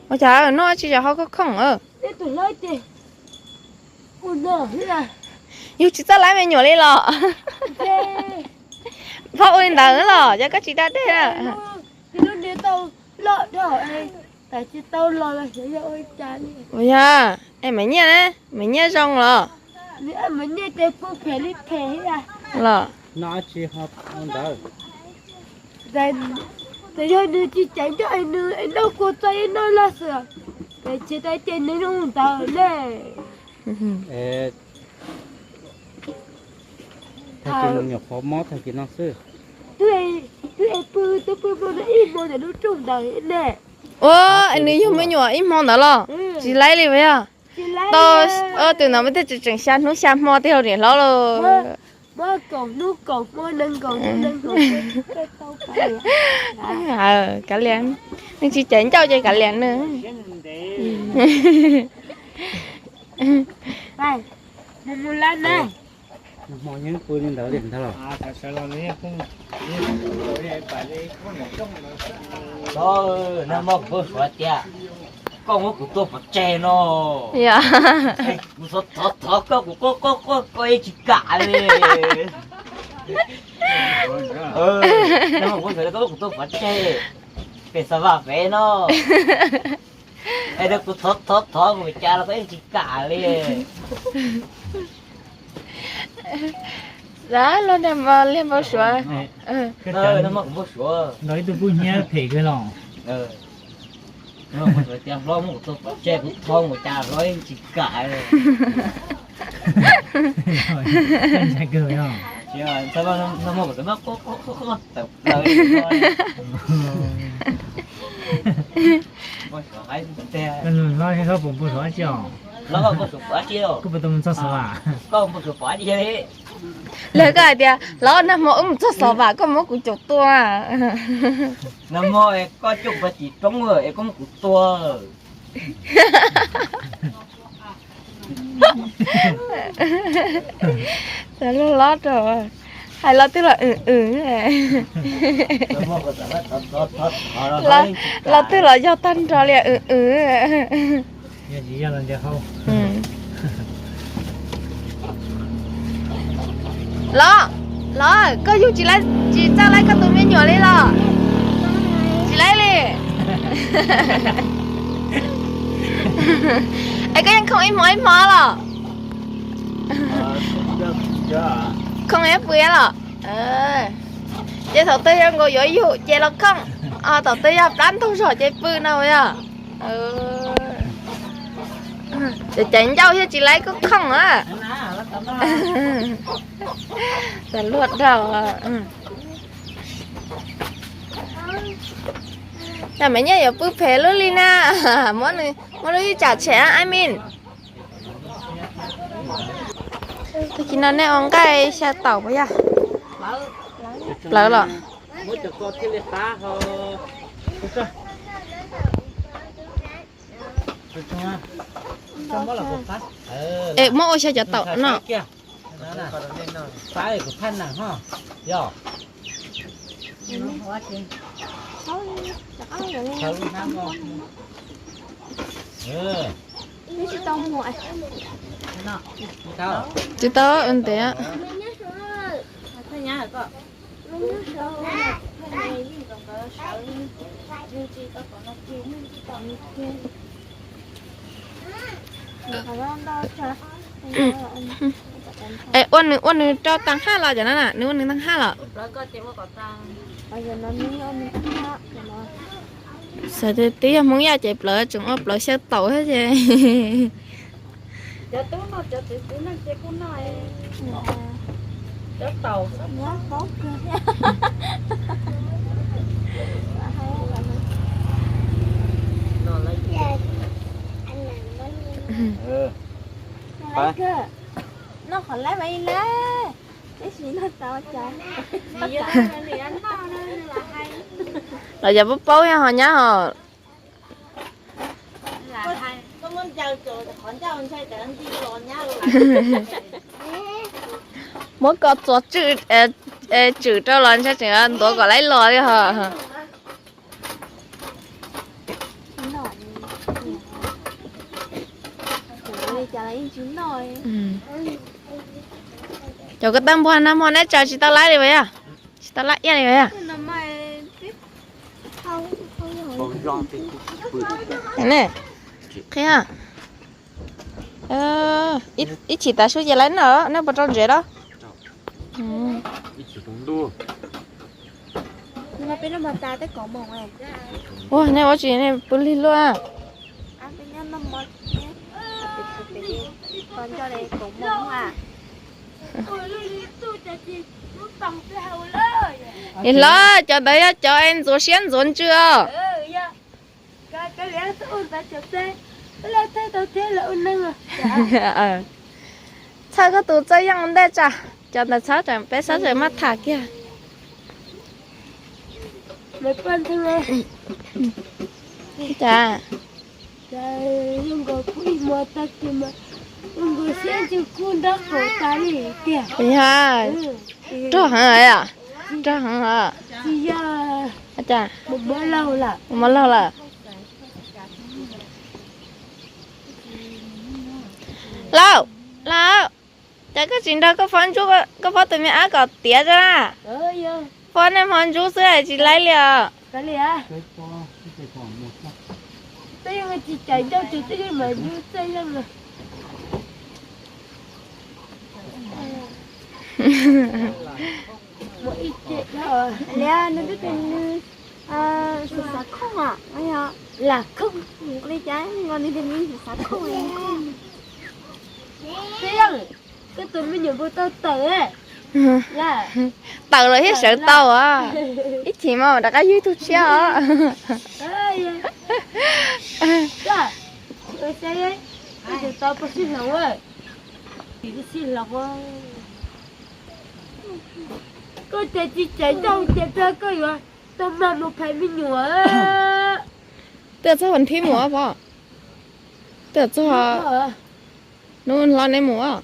Ua cas noj tsis yog ho khoom khoom. Yug tsis txawj laib me nyuam li los? Phob ua li ntawd los yog koj tsis da dej na. Ua yog, es Maiv Nyiaj na, Maiv Nyiaj zoo los? Los? Yog nws tsis ceev nco nws noj kua txob ib noj loj xwb, ces tsis tau ces nws zoo ntawd ne. Tag kis me nyuam qhuav mob tag kis no xwb. Twb es pw, twb pw hmo ntawd ib hmo ntawm lub rooj ntawd ne. Ua, nws yug me nyuam ib hmo ntawd los? Tsis laib li puas yog? Tau, tus ntawd mas thiaj tseem xya hnub xya hmo tiag niam hlob lauj. Kav liam, nws tsis ceev ncauj ces kav liam nws. Nag hmo kuv pub suav tias koj muab kuv tua pov tseg no. Kuv thov thov koj, kuv quaj quaj quaj koj yeej tsis kam li. Nag hmo kuv pub suav tias koj muab kuv tua pov tseg pem xav vam pem no. Es kuv thov thov thov kuv cas los koj yeej tsis kam li. Xav los nag hmo liag npau suav. Nag hmo kuv pub suav los ib tug kuj hnyiab phem kawg los. Tias hlob muab kuv tua pov tseg kuv thov kuv cas hlob yeej tsis kam. Nag hmo kuv txawm muab quaj quaj quaj tawm plaws. Hlob, koj pom npau suav dab tsi os? Koj puas tau mus txog xov vam? Koj mus txog pov dab tsi li? Lawv koj hais tias hlob, nag hmo wb mus txog xov vam koj muab kuv caum tua. Nag hmo koj coj kuv pais tim roob es koj muab kuv tua. Xav luag hlob rau, hais los twb los w w. Los twb los yog tag nrho li w w. Los, los koj yug tsis txawj laib koj tus me nyuam li los? Tsis laib li. Es koj yeej khoom ib hmo ib hmo los? Khoom ib pw los? Ces thaum twg yog nkaus yuav yug ces los khoom, thaum twg yog plab ntug zog ces pw no yog. Ces caiv ncauj thiab tsis laib koj khoom a. Xav luag dhau. Cas me nyuam yuav pw phem lub li na. Muab lub ib tsam tshem a Amin. Tag kis no nej ua nqaij xyaw taum puas yog? Plawv los? Es muab ua xyaw cov taum no. Tsis tau ntev. Es ua nws, ua nws rau tag haj los cov no na, nws ua nws tag haj los? Xav tias twb yog Hmoob Yaj ces plawv tseem ua plawv xyaw taum thiab ces. Noj qhov laib mas ib laib, tab sis noj tau cas. Los yog paub paub yog ho nyab ho. Muab ko txuas tswm, tswm rau los ntshai tseem ntuav kom laib los li ho. Cov koj tab npua nag hmo neb tsaws tsis tau laib li as yog? Tsis tau laib iab li as yog? Qhia, ib chim tav su ces laib noj, nej puas rau ntsev lawm? Ua nej ua tsis nej pw lig luaj. Nim hlob, cov ntawd yog cov es ntxuav siab ntxuav ntsws os. Txhawb koj tus txawj yeej ua ntej tsa, cov ntawd txhawb peb sab tseem maj tham kiag. Cas yog rog heev, rog heev, muaj laug lawm. Lauj, lauj, cas koj tsis nrog koj fob ntsuab, koj fob tus me ab kom tiav tso na. Fob nej hmo ntsuab xwb tsis laib li os. Li no twb tias nws xav xav khooj, lam khooj, li cas nws tias nws xav xav khooj. Koj tus me nyuam puas tau tawm? Tawm lawm thiaj sawv tau os. Ib chim mas rov qab yug ib tug tshiab os. Koj ces tsis caiv ncauj ces koj yuav tau mag mus phais me nyuam. Twb txog vas thib mus pom, twb txog hnub hlob neb mus.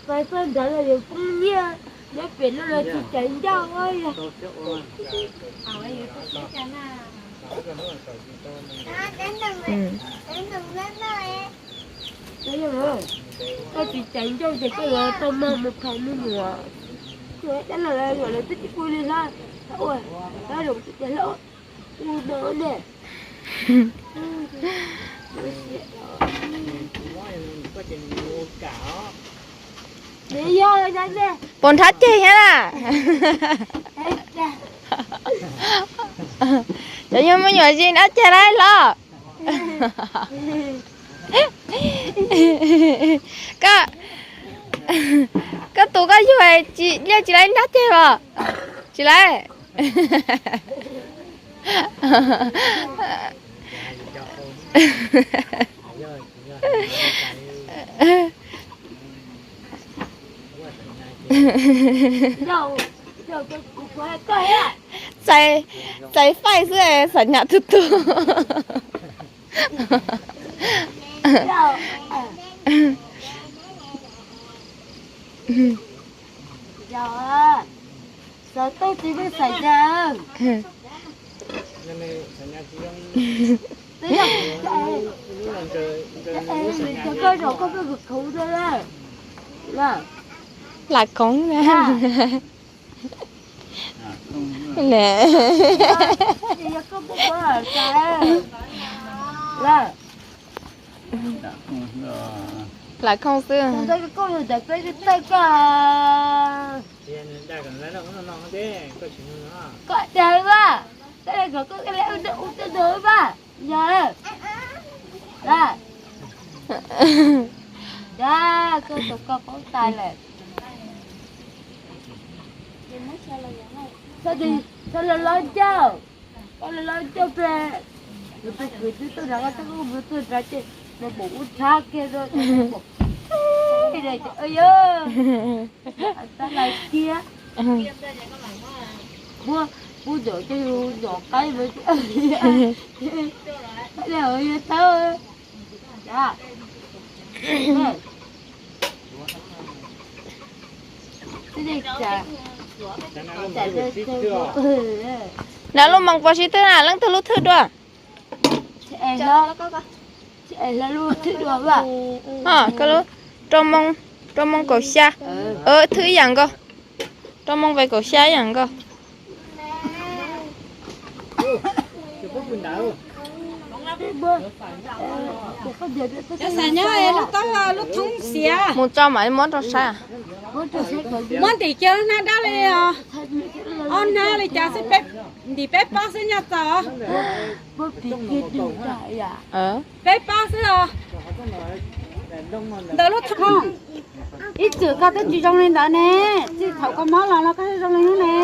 Pais koj nrad los yuav poob nyiaj, nyob pem no los tsis caiv ncauj. Koj tsis caiv ncauj ces koj yuav tau mag mus phais me nyuam. Dab laug yuav lawv twb tsis pw li hlo, ua dab laug tias hlo u no ne. Puas nrhab ceg thiab na? Cov yug me nyuam zis nrhab ceg lawm los? Koj, koj tus koj yug liaj tsis laib nrhab ceg los? Tsis laib. Txais, txais faij xwb xam nyas tus tus. Xav tau tsis muaj xam nyas. Koj zaum koj koj khov khov rau. Lam khoov. Lam khoov xwb. Koj dag mas, koj le kom koj le ua noj ua teb ntag mas, yog. Dag, koj tus koj poob tas lawm. Txhob los los ncauj, koj los los ncauj pem. Kuv tus kwv twb tuaj nrad, koj txhob mus tuaj nrad ces nws pom ub tshab kiag rau, pom, yog, tab lais kiag. Muab, muab nyom tej nyom qaib, yog thawb. Nrad lub moos puas sib twb na, leej twg lub thwj dua? Koj lub rau moos, rau moos kaum xya, thwb ib yam nkaus, rau moos pem kaum xya ib yam nkaus. Mus tso mam muab rau saib. Muab ntim kiag lub hnab dawb li, ob hnab li cas xwb, ntim peb pob xwb nyob txaus. Peb pob xwb os. Ntawm lub thoob, ib txwm koj twb tsis zoo li ntawd ne, txij thaum koj mob los no koj zoo li hnub ne.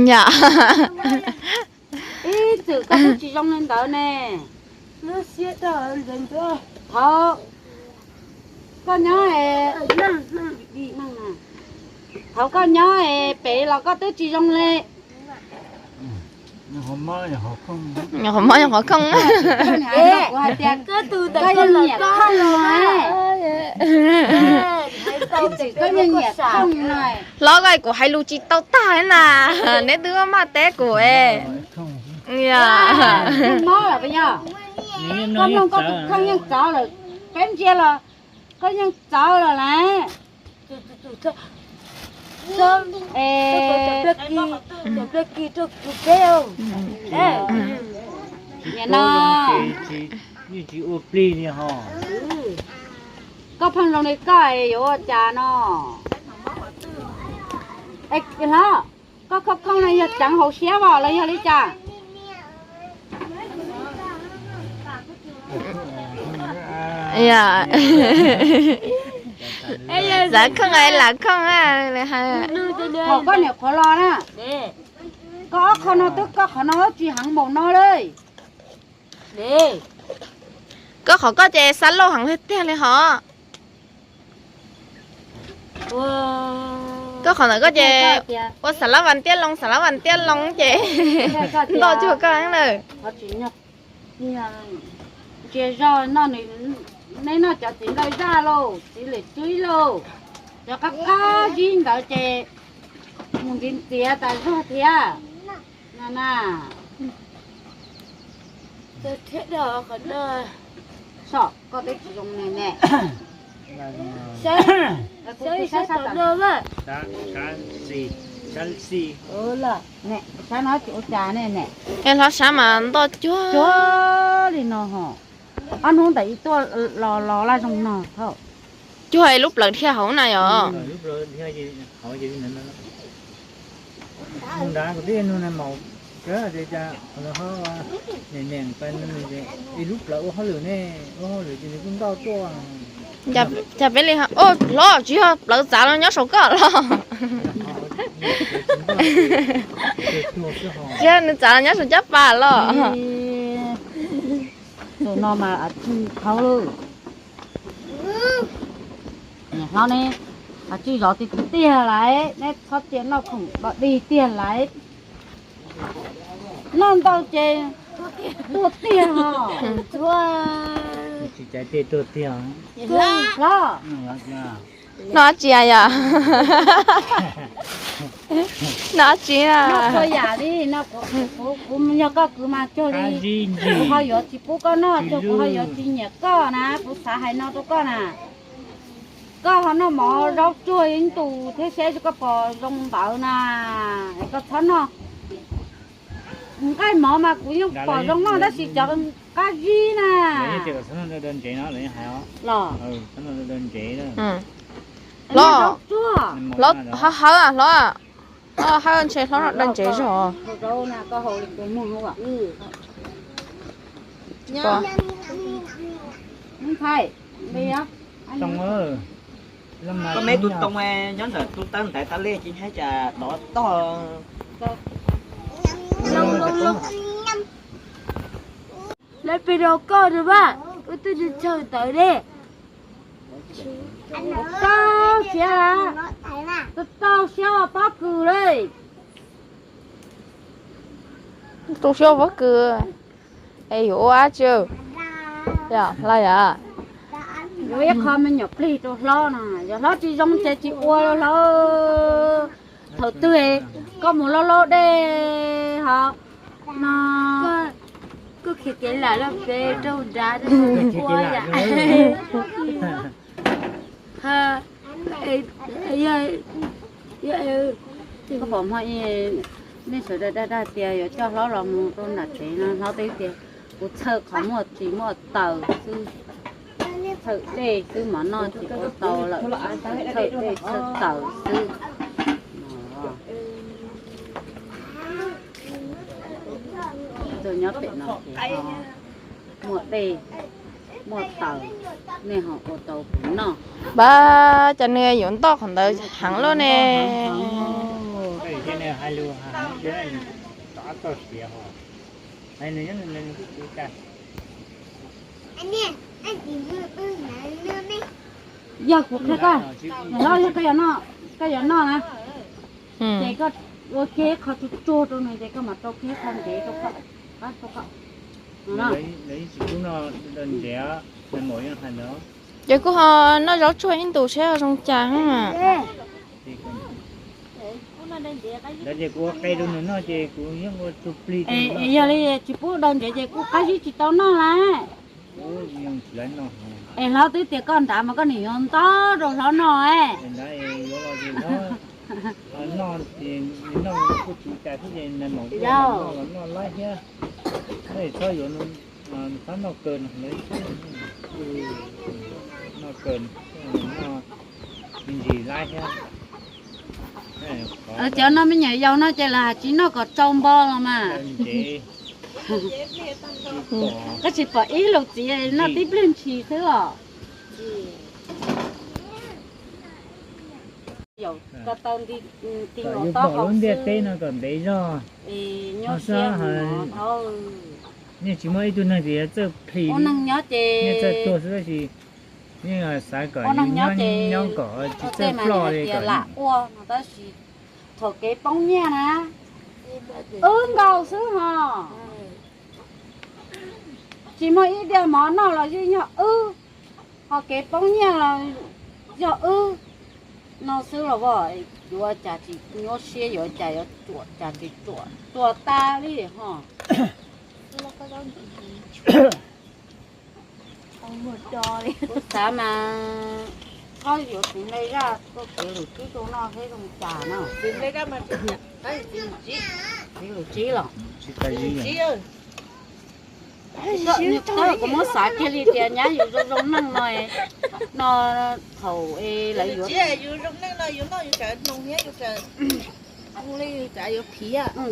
Yam, ib txwm koj twb tsis zoo li ntawd ne. Thaum koj nyob, thaum koj nyob es pem los koj twb tsis zoo li. Nyuam qhuav mob nyuam qhuav khooj. Koj yeej nyiam khooj no. Koj yeej nyiam khooj no. Hlob, koj kuv hais lus tsis tau tag na, neb twb maj teb kuv. Mob los yog, koj mloog koj tus kheej yeej txawv lawm, peb ntsia los koj yeej txawv lawm lauj. Nim no koj pheej zoo li koj yuav ua cas no? Hlob, koj khooj khooj no yog ceev hauv siab os los yog li cas? Xav khooj es lam khooj. Thaum koj nyuam qhuav los na, koj ob qho no twb koj qhov no tsis heev npaum no li. Koj qhov koj ces xav lauj heev tiag li hos. Koj qhov ntawd koj ces ua xav lab vas tiab loo, xav lab vas tiab loo ces ntoj cuag koj na. Ntsia zog no, neb noj cov txiv nplawg zaj lauj, txiv lwm tswb lauj, cov qab qab zib ntawd ces mus ntxiv ntxiav tas zog thiab. Na, saib koj twb tsis zoo ne ne. Saib no tsis ua cas ne ne. Es hlob, saib mas ntoj cuag li no ho. Ob hnub ntawm ib tuaj los los laj zoo no thaum cuag lub plawv dhia hauv na yom. Cas peb li, o, hlob, tsis yog plawv txav los nyob saum koj los? Tsis yog nws txav los nyob saum caj pas los? Tus no mas tsis thaub lawm. Niam hlob ne, tsis zov tiag tiag lawm, neb txhob cia noj khoom dog dig tiag lawm. Noj ntau ces tuag tiag os. Hlob, noj dab tsi yom? Noj dab tsi? Noj txhua yam li no. Kuv yog koj kwv mas cuag li kuv ho yuav tsis pub koj noj, cuag kuv ho yuav tsis nyiam koj na, kuv xav hais no rau koj na. Koj ho noj mov zaub tsuag ib ntus thiab seb koj puas zoo ntawd na. Koj txhob noj nqaij mov mas kuv yeej pom zoo noj tab sis cov qab zib na. Los, hlob, hlob, hawb, hlob, hawb ntshe hlob noj dag ntsev zog. Koj me tus too nyob ntawm tus tawb ntaiv tas li ces nyob cas dov tog. Lawv pem rau koj na mas, koj twb tsis tshawj tawv li. Tau siab, tau siab pob kws li. Tau siab pob kws. Es yuav ua dab tsi? Yog hlob yom? Yuav ib qho me nyuam plig rau hlob no, yog hlob tsis zoo ces tsis ua hlob. Thaum twg koj mus laub laub dej ho no, koj khiav kev lam loj pem rau nrad ua yam. Koj pom hmo ib, nej sawv daws dag dag tias yuav coj hlob los mus rau nram tsev no, hlob teb tias kuv txhawj qhov muaj tsis muaj taws xwb, txhawj dej xwb, mov noj tsis ua tau lawm, txhawj dej txhawj taws xwb. Tuaj nyob pem no ces ho muaj dej muaj taws, nej ho ua tau kuv noj. Pab, cas nws yuav ntoj qhov ntawd heev luaj ne. Yog kuv qhia koj, yog koj yuav noj na, ces koj ua kiag qho tsuag tsuag rau nws ces koj mam rau kiag qho ntev rau koj, rau koj. Ces kuv ho noj zaub tsuag ib ntus seb ho zoo cas. Yog li tsis pub daw ntev ces kuv qab zib tsis tau noj lawm. Es hlob twb tias koj nrad mas koj nim yuav ntau rau hlob noj. Noj, noj kuj tsis tas thiab ces noj los noj laib thiab. Txhob yuav, txhob noj kawg no, noj kawg, noj me ntsis laib thiab. Cov no me nyuam yaus no ces lawv hais tsis noj kom tsau npo los mas. Koj tsis pom ib lus txiv noj tib pliag ntshis xwb os. Yus pom lub ntiaj teb no kom ntev zog, nej tsis muaj ib tug neeg tias yuav txawj plhis, neeg nyob ces txawj tuag xwb tab sis yeej xav kom nyob kom tsis txawj ploj li kom lam ua no tab sis thaum kev poob nyiaj na, wb nkaus xwb ho. Tsis muaj ib diav mov noj los yeej yog wb, ho kev poob nyiaj los yog wb no xwb los as, yuav cas tsis nyuaj siab, yuav cas yuav ruam cas tsis ruam, ruam tas li ho. Kuv xav mas koj yuav txiv nplej zaj tuaj txiv lus tsib rau noj seb zoo cas no. Txiv lus tsib los kuv muab xav kiag li tias nyab yus zoo zoo neej no, no thaum lawv yuav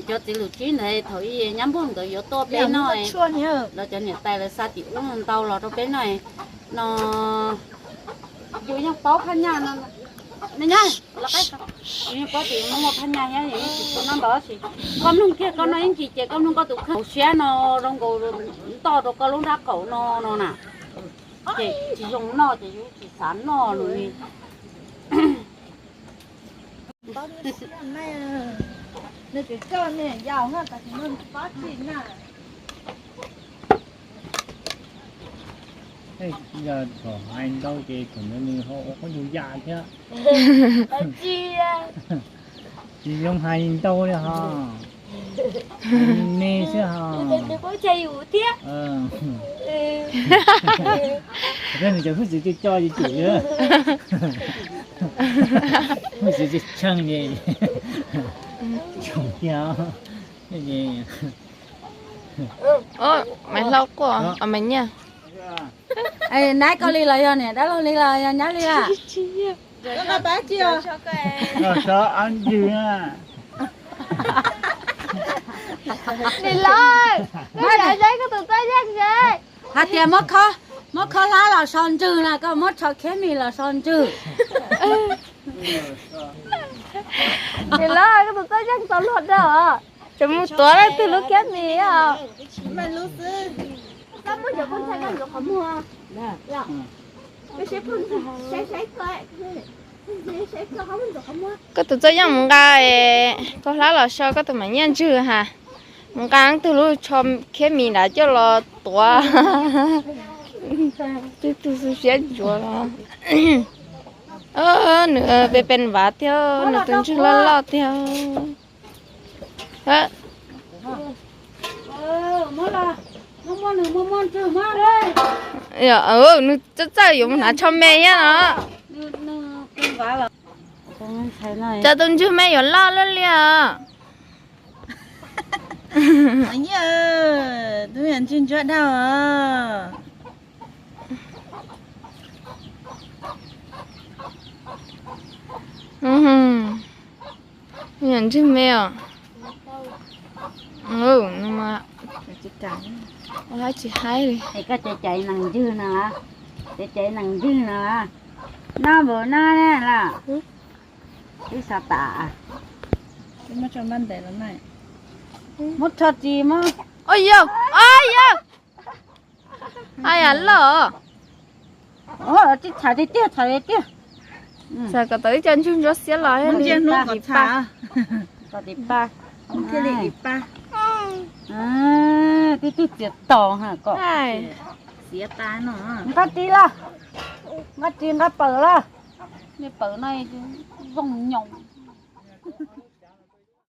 cov txiv lus tsib ntawd thaum nyab npog ntawd yuav tuaj peb noj, lawv cov niam tais lawv xa tim ub ntau los rau peb noj no. Yus yeej paub phaj nyaj no, me nyab, los qab, yus yeej paub tias yus muaj phaj nyaj thiab yus yeej tsis tau noj ntau tab sis koj mloog kiag koj noj ib ntsis ces koj mloog koj tus kheej. Hauv siab no zoo nkaus ntoj rau koj lub nrab qaum no no na, ces tsis zoo noj ces yus tsis xav noj lus li. Yog thaum hais ntau ces thaum ntawd nws ho ua qhob ntug yam thiab. Tsis zoo hais ntau li ho. Me xwb ho. Nws cov hwj txwv co co ces cem, hwj txwv tshee li, tsoom tiag. Maiv Hlau quaj, Maiv Nyiaj. Nab koj li los yog niam dab laug li los yog nyab li a? Nim lawm, muab daim zeb koj tus txaj yeej ze. Hais tias muab khob hlab los so ntswg na, koj muab tsho khiab mis los so ntswg. Nim lawm, koj tus txaj yeej tau luag dawb os. Tseem mus tuav leej twg lub khiab mis os. Koj tus txaj yeej mus nqa, koj hlab los so koj tus Maiv Nyiaj ntswg ha. Mus nqa leej twg lub tsho khiab mis nrad coj los tuav. Twb tu xu siab ntsuav los. Nws pes pes vav thiab, nws tus ntswg loj loj thiab. Nws txawj txawj yuav mus hnav tsho me thiab no. Cov tus ntswg me yuav loj loj li os. Tus me nyuam ntswg ntsuab dhau os. Me nyuam ntswg me os. Tsis haib li. Koj caiv caiv nees ntswg no, caiv caiv nees ntswg no, noj npaum no na los. Twb xav tas. Muab rho tsis muab. Yog, yog. Ai ya loj. Tsis txhais tiag tiag, txhais tiag. Txhais kom tau ib co ntswg ntsuab xiab los. Kom tib pa. Kom tib pa. Tib tug txiav tos kom. Nqa ris los, nqa ris nqa plaws los. Nej plaws no zoo nyoos.